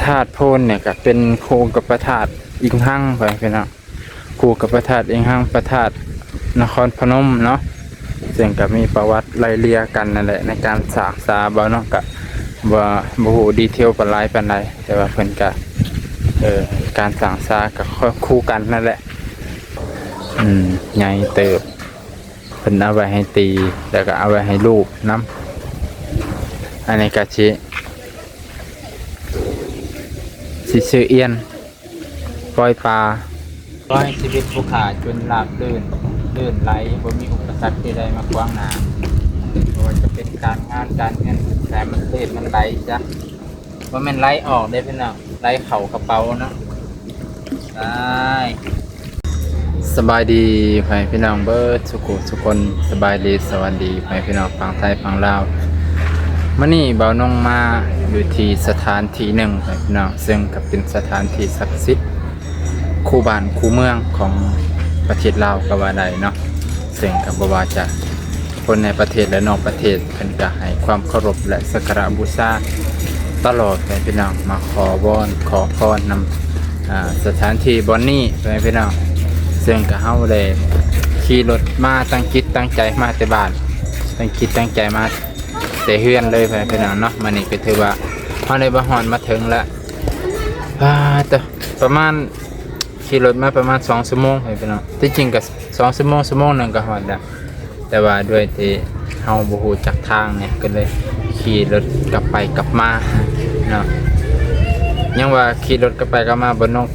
ທາດໂພນນີ້ກໍເປັນຄູ່ກັບພະທາດອິງຮັງ ໄປພີ່ນ້ອງ ຄູ່ກັບພະທາດອິງຮັງ ພະທາດນະຄອນພະນົມເນາະ ເຊິ່ງກໍມີປະຫວັດໄລ່ເລຍກັນນັ້ນແຫຼະ ໃນການສ້າງສາ. ບ່າວນ້ອງກໍບໍ່ ບໍ່ຮູ້ດີເທວປານຫຼາຍປານໃດ ແຕ່ວ່າເພິ່ນກໍ ເອີ ການສ້າງສາກໍຄູ່ກັນນັ້ນແຫຼະ. ອືມ ໃຫຍ່ເຕີບ ເພິ່ນເອົາໄວ້ໃຫ້ຕີ ແລ້ວກໍເອົາໄວ້ໃຫ້ລູບນຳ. ອັນນີ້ກໍຊິ ຊິຊື່ອຽນ ປ່ອຍປາ. ຂໍໃຫ້ຊີວິດຜູ້ຂ້າຈົນລາບລື່ນ ລື່ນໄຫຼ ບໍ່ມີອຸປະສັກທີ່ໃດມາຂວາງໜ້າ. ບໍ່ວ່າຈະເປັນການງານການເງິນ ແຕ່ມັນລື່ນມັນໄຫຼຊະ ບໍ່ແມ່ນໄຫຼອອກເດ້ພີ່ນ້ອງ ໄຫຼເຂົ້າກະເປົາເນາະ. ໄປ ສະບາຍດີພໍ່ແມ່ພີ່ນ້ອງເບິດສຸຂູສຸຄົນ ສະບາຍດີສະຫວັດດີພໍ່ແມ່ພີ່ນ້ອງຝັ່ງໄທຝັ່ງລາວ. ມື້ນີ້ບ່າວນົງມາຢູ່ທີ່ສະຖານທີ່ໜຶ່ງພໍ່ແມ່ພີ່ນ້ອງ ເຊິ່ງກໍເປັນສະຖານທີ່ສັກສິດຄູ່ບ້ານຄູ່ເມືອງຂອງປະເທດລາວກໍວ່າໄດ້ເນາະ ເຊິ່ງກໍບໍ່ວ່າຈະຄົນໃນປະເທດ ແລະ ນອກປະເທດ ເພິ່ນກໍໃຫ້ຄວາມເຄົາລົບ ແລະ ສັກກາລະບູຊາຕະຫຼອດ ພໍ່ແມ່ພີ່ນ້ອງ ມາຂໍວອນຂໍພອນນຳ ອ່າ ສະຖານທີ່ບ່ອນນີ້ ພໍ່ແມ່ພີ່ນ້ອງ ເຊິ່ງກໍເຮົາໄດ້ຂີ່ລົດມາຕັ້ງຈິດຕັ້ງໃຈມາແຕ່ບ້ານ ຕັ້ງຈິດຕັ້ງໃຈມາແຕ່ເຮືອນເລີຍ ພໍ່ແມ່ພີ່ນ້ອງເນາະ. ມື້ນີ້ກໍຖືວ່າເຮົາໄດ້ມາຮອດມາເຖິງແລ້ວ ປາດໂທ້ ປະມານ ຂີ່ລົດມາປະມານສອງຊົ່ວໂມງ ພໍ່ແມ່ພີ່ນ້ອງ ທີ່ຈິງກໍສອງຊົ່ວໂມງ ຊົ່ວໂມງໜຶ່ງກໍຮອດແລ້ວ ແຕ່ວ່າດ້ວຍທີ່ເຮົາບໍ່ຮູ້ຈັກທາງນີ້ ກໍເລີຍຂີ່ລົດກັບໄປກັບມາເນາະ. ຍັງວ່າຂີ່ລົດກັບໄປກັບມາ ບ່າວນົງ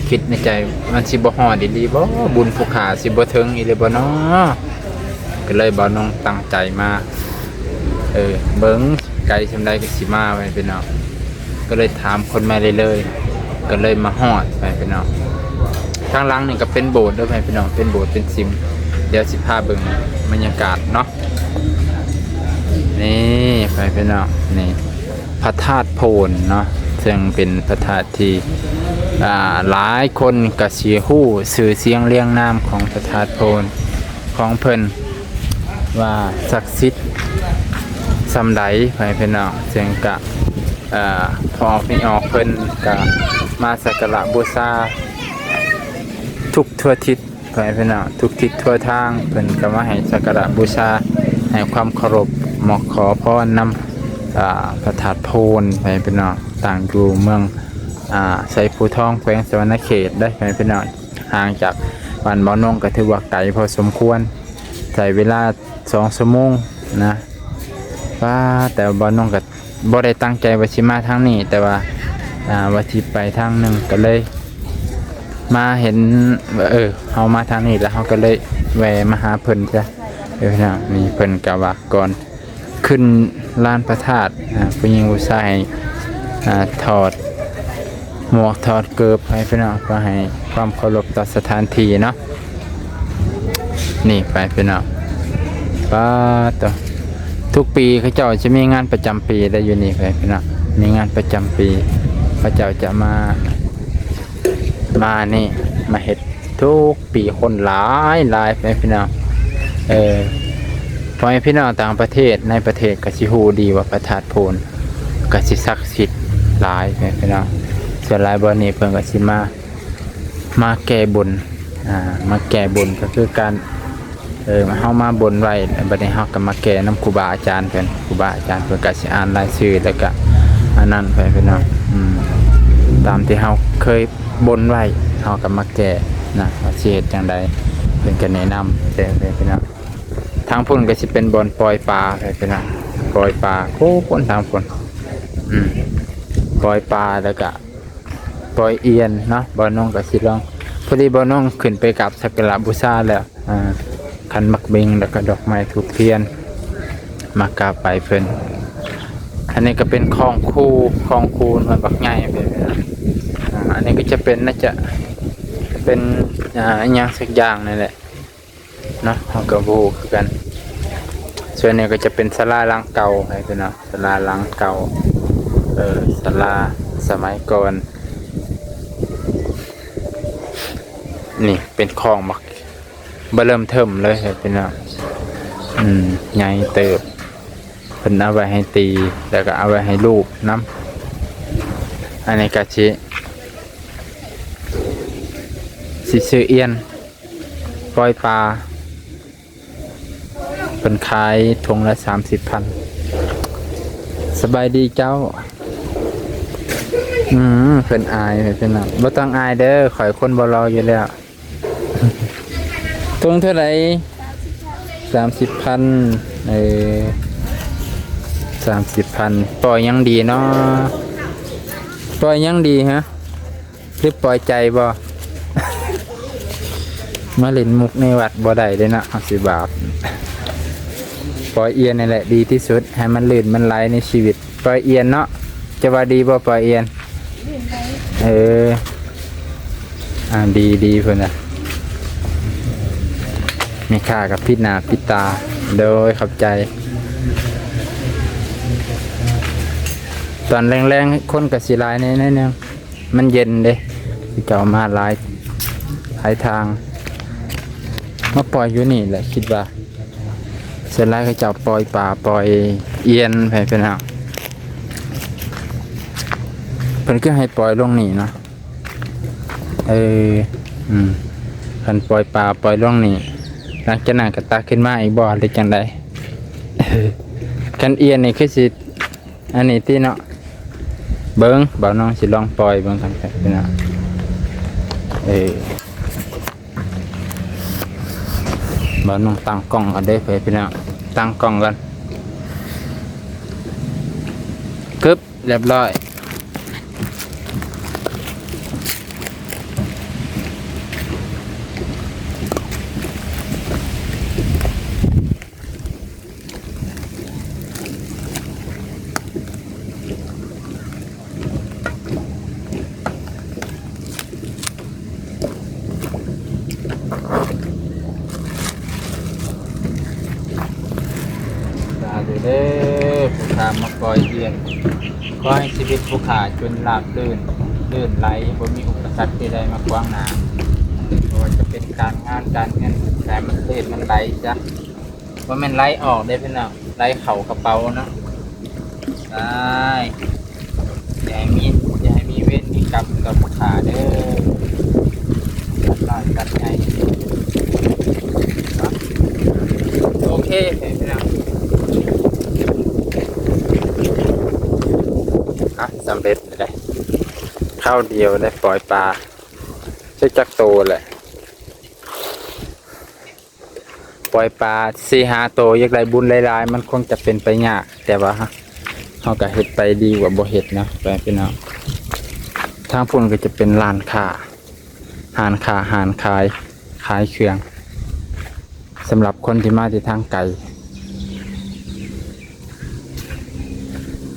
ຄິດໃນໃຈ ມັນຊິບໍ່ຮອດອີ່ຫຼີບໍ່? ບຸນຜູ້ຂ້າຊິບໍ່ເຖິງອີ່ຫຼີບໍ່ນໍ? ກໍເລີຍບ່າວນົງຕັ້ງໃຈມາ ເອີ ເບິ່ງໄກສ່ຳໃດກໍຊິມາ ພໍ່ແມ່ພີ່ນ້ອງ. ກໍເລີຍຖາມຄົນມາເລື້ອຍໆ ກໍເລີຍມາຮອດ ພໍ່ແມ່ພີ່ນ້ອງ. ທາງຫຼັງນີ້ກໍເປັນໂບດເດີ ພໍ່ແມ່ພີ່ນ້ອງ ເປັນໂບດເປັນສິມ. ດຽວຊິພາເບິ່ງບັນຍາກາດເນາະ. ນີ້ ພໍ່ແມ່ພີ່ນ້ອງ ນີ້ພະທາດໂພນເນາະ ເຊິ່ງເປັນພະທາດທີ່ ອ່າ ຫຼາຍຄົນກໍຊິຮູ້ຊື່ສຽງລຽງນາມຂອງພະທາດໂພນ ຂອງເພິ່ນວ່າສັກສິດສ່ຳໃດ ພໍ່ແມ່ພີ່ນ້ອງ. ເຊິ່ງກະ ເອີ ພໍ່ອອກແມ່ອອກເພິ່ນກະມາສັກກາລະບູຊາທຸກທົ່ວທິດ ພໍ່ແມ່ພີ່ນ້ອງ ທຸກທິດທົ່ວທາງ ເພິ່ນກະມາໃຫ້ສັກກາລະບູຊາ ໃຫ້ຄວາມເຄົາລົບ ມາຂໍພອນນຳ ອ່າ ພະທາດໂພນ ພໍ່ແມ່ພີ່ນ້ອງ ຕັ້ງຢູ່ເມືອງ ອ່າ ໄຊພູທອງ ແຂວງສະຫວັນນະເຂດເດ້ ພໍ່ແມ່ພີ່ນ້ອງ. ຫ່າງຈາກບ້ານບ່າວນົງກໍຖືວ່າໄກພໍສົມຄວນ ໃຊ້ເວລາສອງຊົ່ວໂມງນະ. ປາ ແຕ່ບ່າວນົງກໍບໍ່ໄດ້ຕັ້ງໃຈວ່າຊິມາທາງນີ້ ແຕ່ວ່າ ອ່າ ວ່າຊິໄປທາງໜຶ່ງ ກໍເລີຍມາເຫັນວ່າ ເອີ ເຮົາມາທາງນີ້ແລ້ວ ເຮົາກໍເລີຍແວ່ມາຫາເພິ່ນຊະ. ເອີ ພີ່ນ້ອງ ນີ້ເພິ່ນກໍວ່າກ່ອນ ຂຶ້ນລານພະທາດ ອ່າ ຜູ້ຍິງຜູ້ຊາຍ ອ່າ ຖອດໝວກຖອດເກີບໃຫ້ພີ່ນ້ອງ ເພື່ອໃຫ້ຄວາມເຄົາລົບຕໍ່ສະຖານທີ່ເນາະ. ນີ້ໄປພີ່ນ້ອງ ປາໂຕ ທຸກປີເຂົາເຈົ້າຈະມີງານປະຈຳປີໄດ້ຢູ່ນີ້ໄປພີ່ນ້ອງ ມີງານປະຈຳປີ ເຂົາເຈົ້າຈະມາ ມານີ້ ມາເຮັດທຸກປີ ຄົນຫຼາຍໆ ໄປພີ່ນ້ອງ. ເອີ ພໍ່ແມ່ພີ່ນ້ອງຕ່າງປະເທດ ໃນປະເທດກໍຊິຮູ້ດີວ່າພະທາດໂພນກໍຊິສັກສິດຫຼາຍ ໄປພີ່ນ້ອງ. ສ່ວນຫຼາຍບ່ອນນີ້ເພິ່ນກໍຊິມາ ມາແກ້ບົນ ອ່າ ມາແກ້ບົນກໍຄືການ ເອີ ເຮົາມາບົນໄວ້ ແລ້ວບັດນີ້ເຮົາກໍມາແກ້ນຳຄູບາອາຈານເພິ່ນ ຄູບາອາຈານເພິ່ນກໍຊິອ່ານລາຍຊື່ ແລ້ວກໍອັນນັ້ນໄປພີ່ນ້ອງ. ອືມ ຕາມທີ່ເຮົາເຄີຍບົນໄວ້ ເຮົາກໍມາແກ້ນະ ວ່າຊິເຮັດຈັ່ງໃດ ເພິ່ນກໍແນະນຳແຕ່ພີ່ນ້ອງ. ທາງພຸ້ນກໍຊິເປັນບ່ອນປ່ອຍປາໄປພີ່ນ້ອງ ປ່ອຍປາພຸ້ນທາງພຸ້ນ. ອືມ ປ່ອຍປາ ແລ້ວກໍປ່ອຍອຽນເນາະ. ບ່າວນົງກໍຊິລອງ ພໍດີບ່າວນົງຂຶ້ນໄປກາບສັກກາລະບູຊາແລ້ວ ອ່າ ຂັນໝາກເບັງ ແລ້ວກໍດອກໄມ້ທູບທຽນ ມາກາບໄຫວ້ເພິ່ນ. ອັນນີ້ກໍເປັນຂອງຄູ ຂອງຄູໜ່ວຍບັກໃຫຍ່ເພິ່ນ. ອ່າ ອັນນີ້ກໍຈະເປັນ ໜ້າຈະເປັນ ອ່າ ອີ່ຫຍັງສັກຢ່າງນີ້ແຫຼະເນາະ ເຮົາກໍບໍ່ຮູ້ຄືກັນ. ສ່ວນນີ້ກໍຈະເປັນສາລາຫຼັງເກົ່າໃຫ້ເພິ່ນເນາະ ສາລາຫຼັງເກົ່າ ເອີ ສາລາສະໄໝກ່ອນ. ນີ້ເປັນຂອງບັກ ເບີເລີ່ມເທີມເລີຍພີ່ນ້ອງ. ອືມ ໃຫຍ່ເຕີບ ເພິ່ນເອົາໄວ້ໃຫ້ຕີ ແລ້ວກໍເອົາໄວ້ໃຫ້ລູບນຳ. ອັນນີ້ກະຊິ ຊິຊື້ອຽນ ປ່ອຍປາ ເພິ່ນຂາຍຖົງລະສາມສິບພັນ. ສະບາຍດີເຈົ້າ. ອືມ ເພິ່ນອາຍ ເພິ່ນນະ ບໍ່ຕ້ອງອາຍເດີ ຂ້ອຍຄົນບໍ່ຫຼໍ່ຢູ່ແລ້ວ. ຖົງເທົ່າໃດ? ສາມສິບພັນ. ເອີ ສາມສິບພັນ. ປ່ອຍຫຍັງດີເນາະ? ປ່ອຍຫຍັງດີຮະ? ຫຼືປ່ອຍໃຈບໍ່? ມາຫຼິ້ນມຸກໃນວັດບໍ່ໄດ້ເດ້ເນາະ ເຮົາຊິບາບ. ປ່ອຍອຽນນີ້ແຫຼະດີທີ່ສຸດ ໃຫ້ມັນລື່ນມັນໄຫຼໃນຊີວິດ. ປ່ອຍອຽນເນາະ ຈະວ່າດີບໍ່ປ່ອຍອຽນ? ເອີ ອ່າ ດີ ດີເພິ່ນນະ. ແມ່ຄ້າກໍປິດໜ້າປິດຕາ. ໂດຍ ຂອບໃຈ. ຕອນແລງໆ ຄົນກໍຊິຫຼາຍແດ່ໜ້ອຍໜຶ່ງ ມັນເຢັນເດ້. ເຂົາເຈົ້າມາຫຼາຍ ຫຼາຍທາງ ມາປ່ອຍຢູ່ນີ້ແຫຼະ ຄິດວ່າ. ສ່ວນຫຼາຍເຂົາເຈົ້າປ່ອຍປາປ່ອຍອຽນໄປ ພີ່ນ້ອງ. ເພິ່ນຄືໃຫ້ປ່ອຍລົງນີ້ເນາະ. ເອີ ອືມ ເພິ່ນປ່ອຍປາປ່ອຍລົງນີ້ ຫຼັງຈາກນັ້ນກໍຕັກຂຶ້ນມາອີກບໍ່ ຫຼືຈັ່ງໃດ? ຄັນອຽນນີ້ຄືຊິ ອັນນີ້ຕິເນາະ. ເບິ່ງ ບ່າວນ້ອງຊິລອງປ່ອຍເບິ່ງກັນ ພີ່ນ້ອງ. ເອີ ບ່າວນ້ອງຕັ້ງກ້ອງກັນເດີ ພີ່ນ້ອງ ຕັ້ງກ້ອງກັນ. ກຶບ ຮຽບຮ້ອຍ. ສາທຸເດີ ຜູ້ຂ້າມາປ່ອຍອຽນ. ຂໍໃຫ້ຊີວິດຜູ້ຂ້າຈົນລາບລື່ນ ລື່ນໄຫຼ ບໍ່ມີອຸປະສັກທີ່ໃດມາຂວາງໜ້າ ບໍ່ວ່າຈະເປັນການງານການເງິນ ແຕ່ມັນລື່ນມັນໄຫຼຊະ. ບໍ່ແມ່ນໄຫຼອອກເດ້ພີ່ນ້ອງ ໄຫຼເຂົ້າກະເປົາເນາະ. ໄດ້ ຢ່າໃຫ້ມີ ຢ່າໃຫ້ມີເວນມີກຳກັບຜູ້ຂ້າເດີ ຕັດນ້ອຍຕັດໃຫຍ່ເນາະ. ໂອເຄ ພີ່ນ້ອງ ອ່ະ ສຳເລັດແລ້ວເດ້ ຄາວດຽວໄດ້ປ່ອຍປາ ຈັກ ຈັກໂຕແຫຼະ. ປ່ອຍປາສີ່ຫ້າໂຕ ຢາກໄດ້ບຸນຫຼາຍໆ ມັນຄົງຈະເປັນໄປຍາກ ແຕ່ວ່າເຮົາກໍເຮັດໄປດີກວ່າບໍ່ເຮັດເນາະ ພີ່ນ້ອງ. ທາງພຸ້ນກໍຈະເປັນຮ້ານຄ້າ ຮ້ານຄ້າ ຮ້ານຂາຍ ຂາຍເຄື່ອງ ສຳລັບຄົນທີ່ມາແຕ່ທາງໄກ.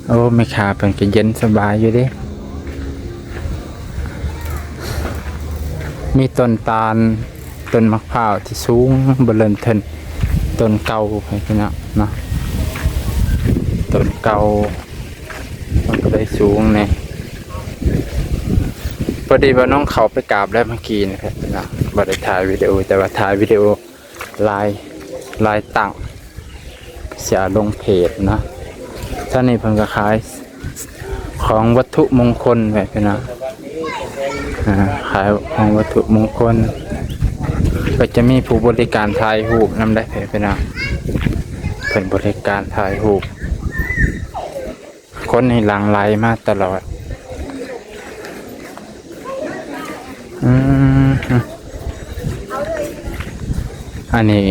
ໂອ້ ແມ່ຄ້າເພິ່ນກໍເຢັນສະບາຍຢູ່ເດ້. ມີຕົ້ນຕານ ຕົ້ນໝາກພ້າວທີ່ສູງເບີເລີ່ມເທີນ ຕົ້ນເກົ່າ ພີ່ນ້ອງເນາະ ຕົ້ນເກົ່າ ມັນກໍໄດ້ສູງແດ່. ພໍດີວ່ານ້ອງເຂົ້າໄປກາບແລ້ວເມື່ອກີ້ນີ້ ພີ່ນ້ອງ ບໍ່ໄດ້ຖ່າຍວິດີໂອ ແຕ່ວ່າຖ່າຍວິດີໂອ ຫຼາຍ ຫຼາຍຕັ້ງ ຊິເອົາລົງເພຈເນາະ. ທາງນີ້ເພິ່ນກໍຂາຍຂອງວັດຖຸມົງຄົນໄວ້ ພີ່ນ້ອງ ອ່າ ຂາຍຂອງວັດຖຸມົງຄົນ ກໍຈະມີຜູ້ບໍລິການຖ່າຍຮູບນຳໄດ້ ພີ່ນ້ອງ ເພິ່ນບໍລິການຖ່າຍຮູບ. ຄົນນີ້ຫຼັ່ງໄຫຼມາຕະຫຼອດ. ອືມ ອັນນີ້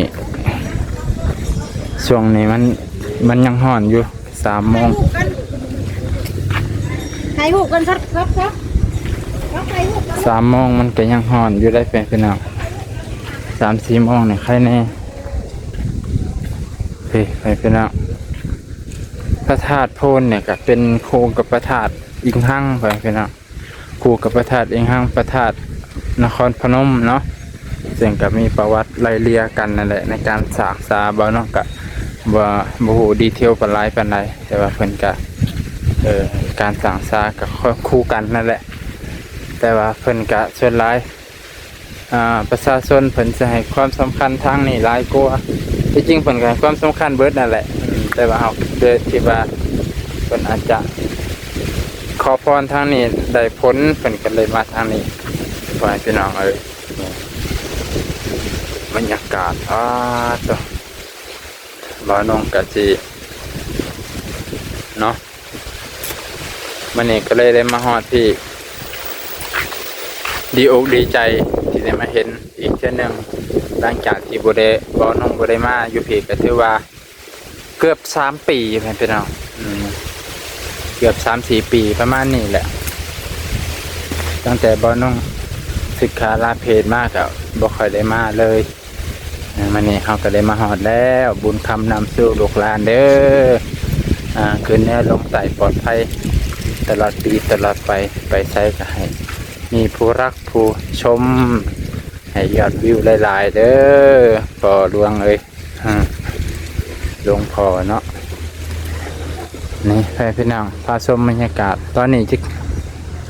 ຊ່ວງນີ້ມັນ ມັນຍັງຮ້ອນຢູ່ ສາມໂມງ ຖ່າຍຮູບກັນ ຖ່າຍຮູບກັນ ຖ່າຍຮູບກັນ ສາມໂມງມັນກໍຍັງຮ້ອນຢູ່ໄດ໋ ພີ່ນ້ອງ. ສາມສີ່ໂມງນີ້ໃຄແດ່ ເອີ ພີ່ນ້ອງ. ພະທາດໂພນນີ້ກໍເປັນຄູ່ກັບພະທາດອິງຮັງໄປ ພີ່ນ້ອງ ຄູ່ກັບພະທາດອິງຮັງ ພະທາດນະຄອນພະນົມເນາະ ເຊິ່ງກໍມີປະຫວັດໄລ່ເລຍກັນນັ້ນແຫຼະ ໃນການສ້າງສາ. ບ່າວນ້ອງກໍບໍ່ ບໍ່ຮູ້ດີເທວປານຫຼາຍປານໃດ ແຕ່ວ່າເພິ່ນກໍ ເອີ ການສ້າງສາກໍຄູ່ກັນນັ້ນແຫຼະ ແຕ່ວ່າເພິ່ນກໍສ່ວນຫຼາຍ ອ່າ ປະຊາຊົນເພິ່ນຈະໃຫ້ຄວາມສຳຄັນທາງນີ້ຫຼາຍກວ່າ. ທີ່ຈິງເພິ່ນກໍໃຫ້ຄວາມສຳຄັນເບິດນັ້ນແຫຼະ ອືມ ແຕ່ວ່າເຮົາ ໂດຍທີ່ວ່າເພິ່ນອາດຈະ ໂຄ ຂໍພອນທາງນີ້ໄດ້ຜົນ ເພິ່ນກໍເລີຍມາທາງນີ້ ພໍ່ແມ່ພີ່ນ້ອງເອີຍ. ນີ້ ບັນຍາກາດ ອ້າ ໂຕ ບ່າວນົງກະຊິເນາະ ມື້ນີ້ກໍເລີຍໄດ້ມາຮອດພີ້ ດີອົກດີໃຈທີ່ໄດ້ມາເຫັນອີກເທື່ອໜຶ່ງ ຫຼັງຈາກທີ່ບໍ່ໄດ້ ບ່າວນົງບໍ່ໄດ້ມາຢູ່ພີ້ ກໍຖືວ່າເກືອບສາມປີແລ້ວພີ່ນ້ອງ ອືມ ເກືອບສາມສີ່ປີປະມານນີ້ແຫຼະ ຕັ້ງແຕ່ບ່າວນົງສຶກຂາລາເພດມາກໍບໍ່ຄ່ອຍໄດ້ມາເລີຍ. ມື້ນີ້ເຮົາກໍໄດ້ມາຮອດແລ້ວ ບຸນຄຳນຳສູ່ລູກຫຼານເດີ ອາ ຂຶ້ນເໜືອລົງໃຕ້ປອດໄພຕະຫຼອດປີຕະຫຼອດໄປ ໄປໃສກໍໃຫ້ມີຜູ້ຮັກຜູ້ຊົມ ໃຫ້ຍອດວິວຫຼາຍໆເດີ ພໍ່ຫຼວງເອີຍ ອາ ຫຼວງພໍ່ເນາະ. ນີ້ ໃຫ້ພີ່ນ້ອງພາຊົມບັນຍາກາດ ຕອນນີ້ຈັກ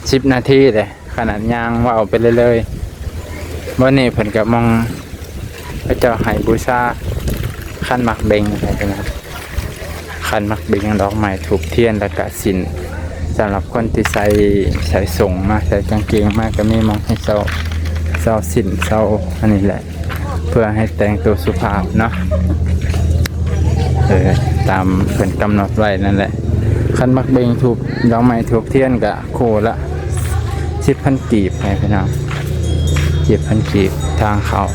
ສິບນາທີເດ້ ຂະໜາດຍ່າງເວົ້າໄປເລື້ອຍໆ ບ່ອນນີ້ເພິ່ນກໍມອງ ເຂົາເຈົ້າໃຫ້ບູຊາຄັນໝາກເບັງ ໃຫ້ເພິ່ນ ຄັນໝາກເບັງ ດອກໄມ້ ທູບທຽນ ແລ້ວກະສິ້ນ ສຳລັບຄົນທີ່ໃສ່ ໃສ່ສົ້ງມາ ໃສ່ກາງເກງມາ ກໍມີໝ່ອງໃຫ້ເຊົາ ເຊົາສິ້ນ ເຊົາອັນນີ້ແຫຼະ ເພື່ອໃຫ້ແຕ່ງໂຕສຸພາບເນາະ ເອີ ຕາມເພິ່ນກຳນົດໄວ້ນັ້ນແຫຼະ. ຄັນໝາກເບັງ ທູບ ດອກໄມ້ ທູບທຽນ ກະຄູ່ລະສິບພັນກີບ ໃຫ້ພີ່ນ້ອງ ສິບພັນກີບ ທາງເຂົ້າ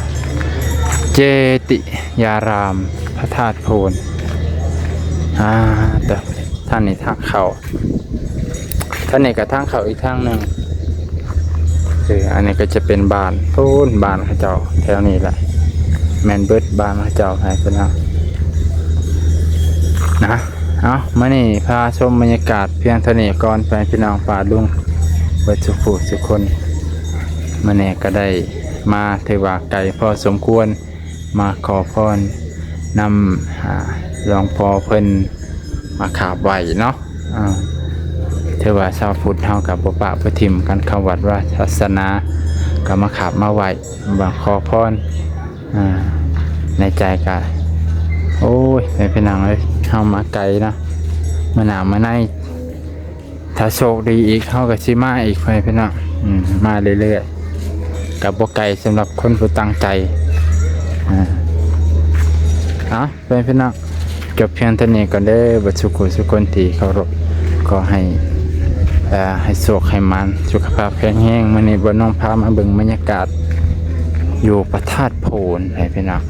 ເຈຕິຍາຣາມ ພະທາດໂພນ ອາ ເຕີ ທາງນີ້ທາງເຂົ້າ ທາງນີ້ກໍທາງເຂົ້າອີກທາງໜຶ່ງ ເອີ ອັນນີ້ກໍຈະເປັນບ້ານ ພຸ້ນ ບ້ານເຂົາເຈົ້າແຖວນີ້ແຫຼະ ແມ່ນເບິດບ້ານເຂົາເຈົ້າ ໃຫ້ພີ່ນ້ອງນະ. ເອົາ ມື້ນີ້ພາຊົມບັນຍາກາດພຽງເທົ່ານີ້ກ່ອນ ໃຫ້ພີ່ນ້ອງປ້າລຸງເບິດສູ່ຜູ້ສູ່ຄົນ ມື້ນີ້ກໍໄດ້ມາ ຖືວ່າໄກພໍສົມຄວນ ມາຂໍພອນນຳ ອາ ຫຼວງພໍ່ເພິ່ນ ມາຂາບໄຫວ້ເນາະ ອາ ຖືວ່າຊາວພຸດເຮົາກໍບໍ່ປະບໍ່ຖິ້ມກັນ ເຂົ້າວັດວາສາສະໜາ ກໍມາຂາບມາໄຫວ້ ມາຂໍພອນ ອາ ໃນໃຈກໍ ໂອ້ຍ ແມ່ພີ່ນ້ອງເອີຍ ເຮົາມາໄກເນາະ ມື້ໜ້າມື້ໃນ ຖ້າໂຊກດີອີກ ເຮົາກໍຊິມາອີກ ພໍ່ແມ່ພີ່ນ້ອງ ອືມ ມາເລື້ອຍໆ ກໍບໍ່ໄກສຳລັບຄົນຜູ້ຕັ້ງໃຈ ອາ ເອົາ ພໍ່ແມ່ພີ່ນ້ອງ ຈົບພຽງເທົ່ານີ້ກ່ອນເດີ ເບິດສູ່ຜູ້ສູ່ຄົນທີ່ເຄົາລົບ ຂໍໃຫ້ ເອີ ໃຫ້ໂຊກໃຫ້ໝານ ສຸຂະພາບແຂງແຮງ. ມື້ນີ້ບ່າວນົງພາມາເບິ່ງບັນຍາກາດຢູ່ພະທາດໂພນ ໃຫ້ພີ່ນ້ອງ